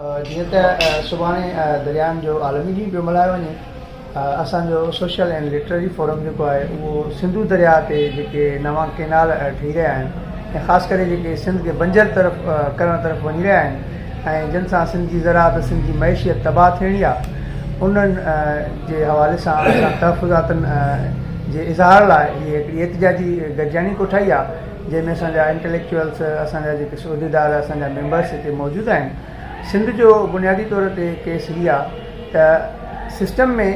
جيئن ته سڀاڻي دريائن جو عالمي ڏينهن پيو ملهايو وڃي، اسان جو سوشل اينڊ لٽرري فورم جيڪو آهي اهو سنڌو درياء تي جيڪي نوان ڪينال ٺهي رهيا آهن ۽ خاص ڪري جيڪي سنڌ کي بنجر طرف ڪرڻ طرف وڃي رهيا آهن ۽ جن سان سنڌ جي زراعت سنڌ جي معيشيت تباهه ٿيڻي آهي انهن جي حوالي سان اسان تحفظاتن جي اظهار لاء هي هڪڙي احتجاجي گڏجاڻي ڪوٺائي آهي جنهن ۾ اسان جا انٽليڪچوئلس اسان جا جيڪي عهديدار اسان جا ميمبرس هتي موجود آهن. سنڌ جو بنيادي طور تي ڪيس هي آ ته سسٽم ۾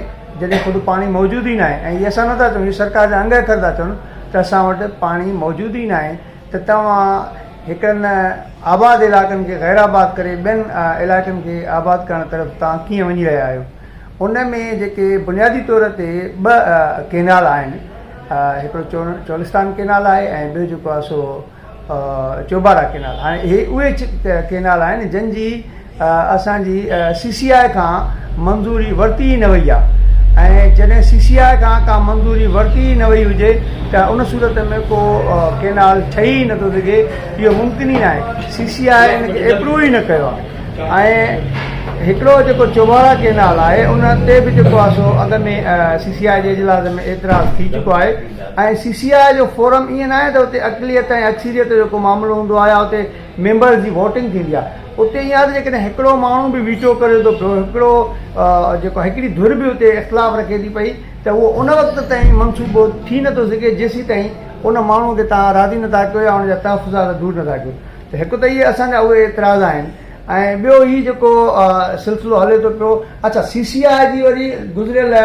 جڏهن خود پاڻي موجود ئي ناهي ۽ هي اسان نٿا چئون هي سرڪار جا انگ اکر ٿا چون ته اسان وٽ پاڻي موجود ئي ناهي ته توهان هڪڙن آباد علائقن کي غير آباد ڪري ٻين علائقن کي آباد ڪرڻ طرف توهان ڪيئن وڃي رهيا آهيو ان ۾ جيڪي بنيادي طور تي ٻه ڪينال آهن هڪڙو چولستان ڪينال آهي ۽ ٻيو جيڪو آهي سو چوبارا ڪينال هاڻي اهي اهي ڪينال آهن جن جي اسان جي سي سي آء کان منظوري ورتي ئي نه وئي آهي ۽ جڏهن سي سي آء کان ڪا منظوري ورتي ئي نه وئي هجي ته ان صورت ۾ ڪو ڪينال ٺهي ئي نٿو سگهي اهو ممڪن ئي ناهي سي سي آء ان کي اپروو ئي نه ڪيو آهي ۽ هڪڙو جيڪو چوبارا ڪينال آهي ان تي به جيڪو آهي سو اڳ ۾ سي سي آء جي اجلاس ۾ اعتراض ٿي چڪو آهي ۽ سي سي آء جو فورم ائين ناهي ته اتي اقليت ۽ اڪثريت جو ڪو معاملو هوندو آهي يا اتي ميمبرز جي ووٽنگ ٿيندي آهي اتي ائين آهي ته جيڪڏهن هڪڙو ماڻهو به ويٽو ڪري ٿو پيو هڪڙو جيڪو هڪڙي ڌر به اتي اختلاف رکي ٿي پئي ته اهو ان وقت تائين منصوبو ٿي نٿو سگهي جيسين تائين ان ماڻهو کي توهان راضي نٿا ڪيو يا ان جا تحفظات دور نٿا ڪيو ته هڪ ته اهي اسان جا اهي اعتراض آهن ۽ ٻيو هي جيڪو سلسلو هلي ٿو پيو اڇا سي سي آء جي وري گذريل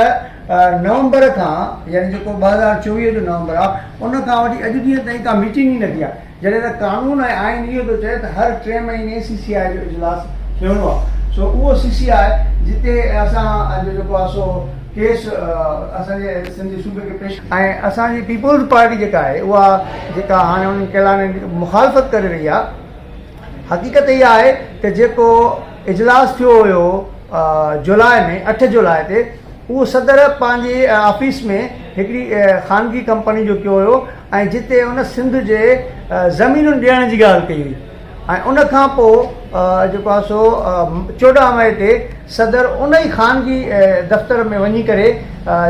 نومبر کان يعني جيڪو 2024 جو نومبر آهي ان کان وٺي اڄ ڏينهن تائين ڪا ميٽنگ ئي نه ٿي آهي جڏهن ته قانون ۽ آئين اهو ٿو چئي ته هر ٽي مهيني سي سي آء جو اجلاس ٿيڻو آهي سو اهو سي سي آء جتي اسان جو جيڪو آهي سو ڪيس اسان جي سنڌ جي صوبي کي پيش ۽ اسان جي پيپلز پارٽي جيڪا آهي اها جيڪا هاڻي انهن ڪيلانن جي مخالفت ڪري رهي آهي حقيقت اها آهي ته جيڪو اجلاس ٿيو هيو جولاء ۾ اٺ جولاء تي اهو صدر پنهنجي آفيس ۾ هڪڙي خانگي ڪمپني جو ڪيو هيو ۽ جتي ان سنڌ جي زمينن ڏيڻ جي ڳالهه ڪئي هئي ۽ ان کان پوء جيڪو آهي سو 14 مئي تي صدر ان ئي خانگي دفتر ۾ وڃي ڪري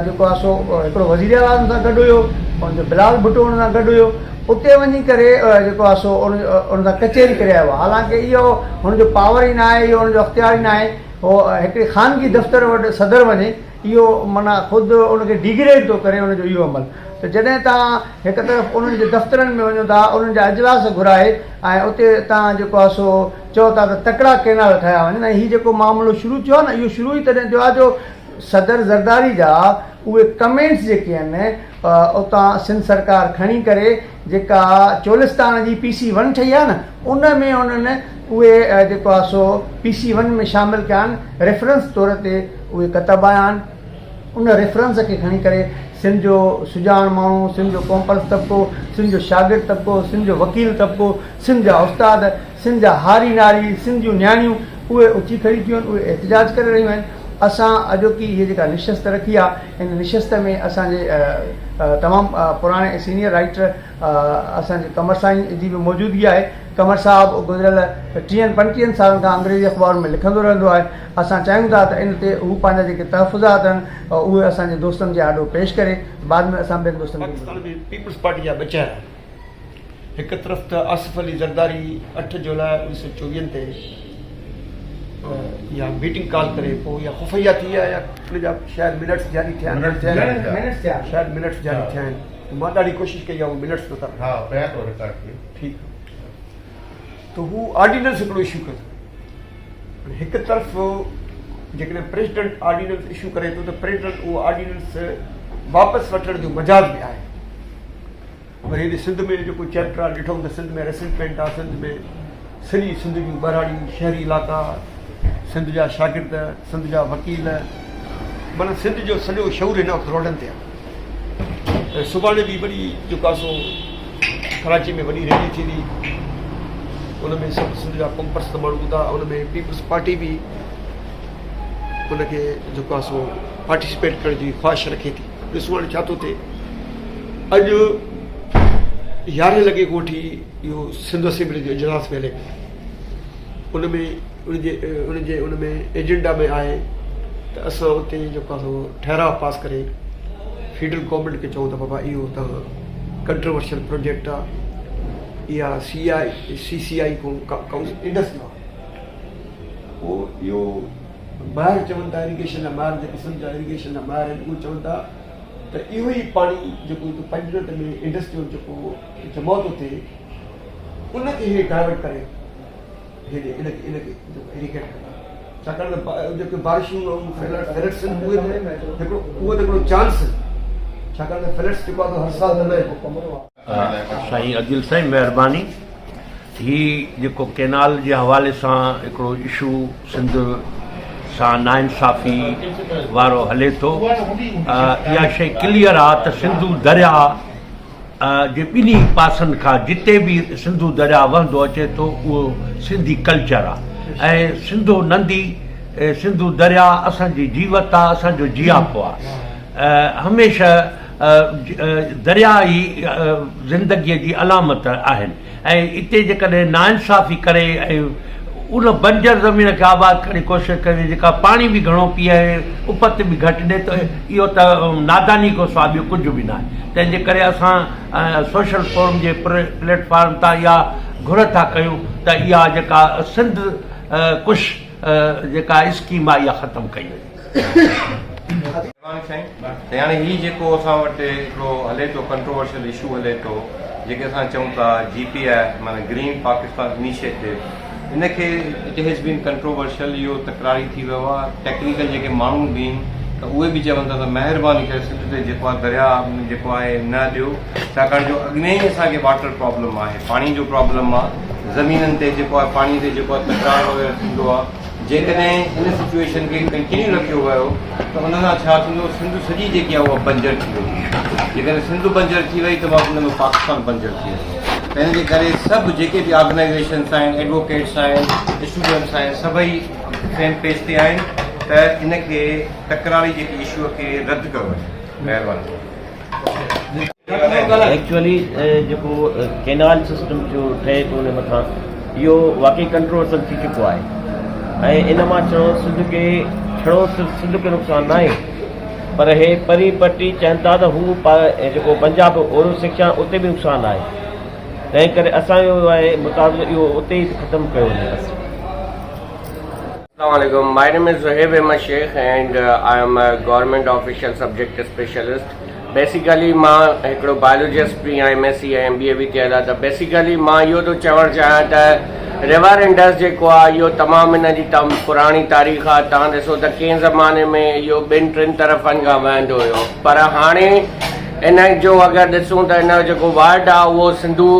جيڪو آهي سو هڪڙو وزير اعليٰ ان سان گڏ هيو ان جو بلال ڀٽو ان سان گڏ هيو اتي وڃي ڪري جيڪو آهي سو ان سان ڪچهري ڪري آيو آهي حالانڪه اهو هن جو پاور ئي ناهي اهو هن جو اختيار ئي ناهي هو هڪڙي خانگي دفتر وٽ صدر وڃي اهو معنيٰ خود ان کي ڊيگريڊ ٿو ڪري ان جو اهو عمل ته جڏهن توهان هڪ طرف انهن جي دفترن ۾ وڃو ٿا انهن جا اجلاس گهرائي ۽ اتي توهان جيڪو آهي سو چئو ٿا ته تڪڙا ڪينال ٺاهيا وڃن ۽ هي جيڪو معاملو شروع ٿيو آهي نه اهو شروع ئي تڏهن ٿيو آهي جو صدر زرداري جا اهي ڪمينٽس جيڪي آهن اتان سنڌ سرڪار کڻي ڪري جيڪا چولستان جي پي سي ون ٺهي آهي نه ان ۾ انهن اهي جيڪو آهي سو پي سي ون ۾ شامل ڪيا آهن ريفرنس طور تي اهي ڪتب آيا آهن ان ريفرنس کي کڻي ڪري سنڌ جو سڄاڻ ماڻهو سنڌ جو قومپرست طبقو سنڌ جو شاگرد طبقو سنڌ جو وڪيل طبقو سنڌ جا استاد سنڌ جا هاري ناري سنڌ جون نياڻيون اهي اٿي کڙي ٿيون آهن اهي احتجاج ڪري رهيون آهن اسان اڄوڪي هيء جيڪا نشست رکي آهي ان نشست ۾ اسان جي تمام پراڻي ۽ سينيئر رائيٽر اسان جي قمر سائين جي به موجودگي آهي قمر صاحب گذريل ٽيهن پنجٽيهن سالن کان انگريزي اخبارن ۾ لکندو رهندو آهي اسان چاهيون ٿا ته ان تي هو پنهنجا جيڪي تحفظات آهن اهي اسان جي دوستن جي آڏو پيش ڪري بعد ۾ اسان ٻين دوستن کي پاڪستان ۾ پيپلز پارٽي جا ٻه چهرا آهن هڪ طرف ته آصف علي زرداري اٺ جولاء اوڻيهه سؤ چوويهن تي اها ميٽنگ ڪال ڪري پوء اها خفيه ٿي آهي يا ان جا شايد منٽس جاري ٿيا آهن شايد منٽس جاري ٿيا آهن مان ڏاڍي ڪوشش ڪئي آهي منٽس نٿا ها پيا ٿو رڪارڊ ٿئي ٺيڪ ته هو آرڊيننس هڪڙو اشو ڪيو هڪ طرف جيڪڏهن پريزيڊنٽ آرڊيننس اشو ڪري ٿو ته پريزيڊنٽ اهو آرڊيننس واپس وٺڻ جو مجاز به آهي وري هيڏي سنڌ ۾ جيڪو چيپٽر آهي ڏٺو ته سنڌ ۾ ريسيٽلمينٽ آهي سنڌ ۾ سڄي سنڌ جون ٻهراڙيون شهري علائقا سنڌ جا شاگرد سنڌ جا وڪيل معنيٰ سنڌ جو سڄو شعور هن وقت روڊن تي آهي ۽ سڀاڻي به وڏي جيڪو آهي سو ڪراچي ۾ وڏي ريلي ٿيندي ان ۾ سڀ سنڌ جا قومپرست ماڻهو هوندا ان ۾ پيپلز پارٽي به ان کي جيڪو آهي سو پارٽيسپيٽ ڪرڻ جي خواهش رکي ٿي ڏسون هاڻي ڇا ٿو ٿئي. اڄ يارهين لڳي کان وٺي اهو سنڌ اسيمبلي جو اجلاس پيو هلي. ان ۾ ان جي ان جي ان ۾ ايجنڊا ۾ آهي ته اسان اتي جيڪو آهي سو ٺهراء پاس ڪري فيڊرل گورنمينٽ کي چئون ته بابا اهو تان ڪنٽروورشل پروجيڪٽ آهي اها سي آء سي سي آء کان انڊس مان پوء اهو ماهر چون ٿا اريگيشن جا ماهر جيڪي سنڌ جا اريگيشن جا ماهر آهن اهي چون ٿا ته اهو ئي پاڻي جيڪو هتي پنجند ۾ انڊس جو جيڪو جمع ٿو ٿئي ان کي هي ڊائيورٽ ڪري هيڏي ان کي ان کي جيڪو اريگيٽ ڪندا ڇاڪاڻ ته جيڪي بارشون ۽ فلڊس آهن اهي ته هڪڙو اهو ته هڪڙو چانس ڇاڪاڻ ته فلڊس جيڪو آهي هر سال نه آهي. سائين عديل سائين مهرباني هي جيڪو ڪينال جي حوالي سان هڪڙو اشو سنڌ سان ناانصافي وارو هلي ٿو اها شي ڪليئر آ ته سنڌو دريا جي ٻنهي پاسن کان جتي به سنڌو دريا وهندو اچي ٿو اهو سنڌي ڪلچر آ ۽ سنڌو ندي سنڌو دريا اسان جي جيوت آ اسان جو جياپو آ هميشه درياء ئي زندگيء جي علامت آهن ۽ اتي جيڪڏهن ناانصافي ڪري ۽ ان بنجر زمين کي آباد ڪرڻ جي ڪوشش ڪئي وڃي جيڪا پاڻي به گهڻو پيئي ۽ اپت به گهٽ ڏي ته اهو ته ناداني کان سواء ٻيو ڪجهه به ناهي تنهن جي ڪري اسان سوشل فورم جي پليٽ فارم تان اها گهر ٿا ڪيون ته اها جيڪا سنڌ ڪش جيڪا اسڪيم آهي اها ختم ڪئي وڃي. مهرباني سائين سائين هاڻي هي جيڪو اسان وٽ هڪڙو هلي ٿو ڪنٽروورشل اشو هلي ٿو جيڪي اسان چئون ٿا جي پي آء معنيٰ گرين پاڪستان انيشيٽو ان کي it has been controversial اهو تڪراري ٿي ويو آهي ٽيڪنيڪل جيڪي ماڻهو به آهن ته اهي به چون ٿا ته مهرباني ڪري سنڌ تي جيڪو آهي درياء جيڪو آهي نه ڏيو ڇاڪاڻ جو اڳ ۾ ئي اسان کي واٽر پرابلم آهي پاڻي جو پرابلم آهي زمينن تي جيڪو آهي پاڻي تي جيڪو آهي تڪرار وغيره ٿيندو آهي جيڪڏهن ان سچوئيشن کي ڪنٽينيو رکيو ويو ته ان سان ڇا ٿيندو سنڌ سڄي جيڪي آهي اها بنجر ٿي ويندي جيڪڏهن سنڌ بنجر ٿي وئي ته ان ۾ پاڪستان بنجر ٿي ويندو تنهن جي ڪري سڀ جيڪي به آرگنائيزيشنس آهن ايڊووڪيٽس آهن اسٽوڊنٽس آهن سڀئي سيم پيج تي آهن ته ان کي تڪراري جيڪي اشو کي رد ڪيو وڃي مهرباني. ايڪچوئلي جيڪو ڪينال سسٽم جو ٺهي ٿو ان مٿان اهو واقعي ڪنٽروورسل ٿي چڪو آهي ۽ ان مان ڇڙو سنڌ کي ڇڙو صرف سنڌ کي نقصان ناهي پر هي پرين پٽي چون ٿا ته هو جيڪو پنجاب اورو سيڪشن اتي به نقصان آهي تنهن ڪري اسان جو آهي مطالبو اهو اتي ئي ختم ڪيو وڃي بس. السلام عليڪم my name is Zohaib Ahmed Shaikh and I am a government official subject specialist basically مان هڪڙو بائلوجسٽ به آهيان M S C ۽ M B A به ڪيل آهي ته بيسيڪلي مان اهو ٿو چوڻ چاهيان ته ريور انڊس جيڪو آهي اهو تمام ان جي تمام پراڻي تاريخ آهي تان ڏسو ته ڪنهن زماني ۾ اهو ٻن ٽن طرفن کان وهندو هيو پر هاڻي ان جو اگر ڏسون ته ان جو جيڪو وارڊ آهي اهو سنڌو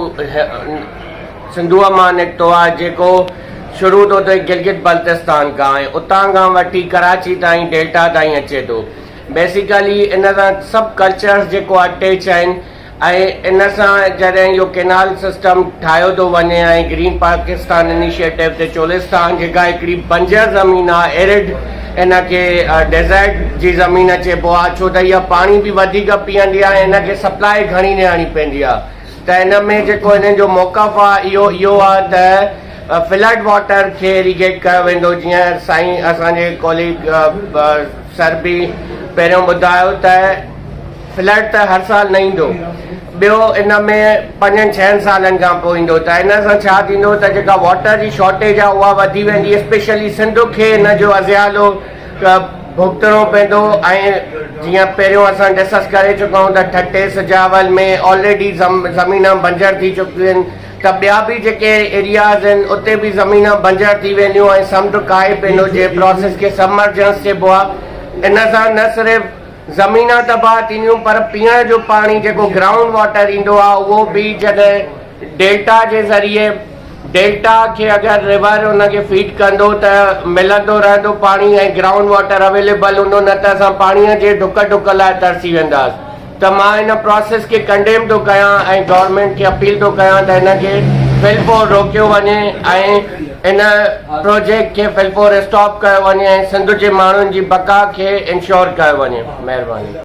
سنڌوء مان نڪتو آهي جيڪو شروع ٿو ٿئي گلگت بلتستان کان ۽ اتان کان وٺي ڪراچي تائين ڊيلٽا تائين اچي ٿو. بيسيڪلي ان سان سڀ ڪلچرس جيڪو اٽيچ آهن ۽ ان سان جڏهن اهو ڪينال سسٽم ٺاهيو ٿو وڃي ۽ گرين پاڪستان انيشيٽو تي چولستان جيڪا هڪڙي بنجر زمين آهي ايرڊ ان کي ڊيزرٽ جي زمين چئبو آهي ڇو ته اها پاڻي به وڌيڪ پيئندي آهي ۽ ان کي سپلاء گهڻي ڏيڻي پوندي آهي ته ان ۾ جيڪو هنن جو موقف آ اهو اهو آ ته فلڊ واٽر کي اريگيٽ ڪيو ويندو جيئن سائين اسان جي ڪوليگ سر به پهريون ٻڌايو ته فلڊ ته هر سال نه ايندو ٻيو ان ۾ پنجن ڇهن سالن کان پوء ايندو ته ان سان ڇا ٿيندو ته جيڪا واٽر جي شارٽيج آ اها وڌي ويندي اسپيشلي سنڌ کي ان جو ازيالو ڀڳتڻو پوندو ۽ جيئن پهريون اسان ڊسڪس ڪري چڪا آهيون ته ٺٽي سجاول ۾ آلريڊي زمينا بنجر ٿي چڪيون آهن ته ٻيا به جيڪي ايرياز آهن اتي به زمينا بنجر ٿي وينديون ۽ سمنڊ ڪاهي پوندو جنهن پراسيس کي سبمرجنس چئبو آهي ان سان نه صرف زمينا تباهه ٿينديون پر پيئڻ جو پاڻي جيڪو گرائونڊ واٽر ايندو آهي اهو به جڏهن ڊيلٽا جي ذريعي ڊيلٽا کي اگر ريور ان کي فيڊ ڪندو ته ملندو رهندو پاڻي ۽ گرائونڊ واٽر اويليبل هوندو نه ته اسان پاڻي جي ڍڪ ڍڪ لاء ترسي وينداس ته مان ان پراسيس کي ڪنڊيم ٿو ڪيان ۽ گورنمينٽ کي اپيل ٿو ڪيان ته ان کي فلفور روڪيو وڃي ۽ ان پروجيڪٽ کي فلفور اسٽاپ ڪيو وڃي ۽ سنڌ جي ماڻهن جي بقا کي انشور ڪيو وڃي مهرباني.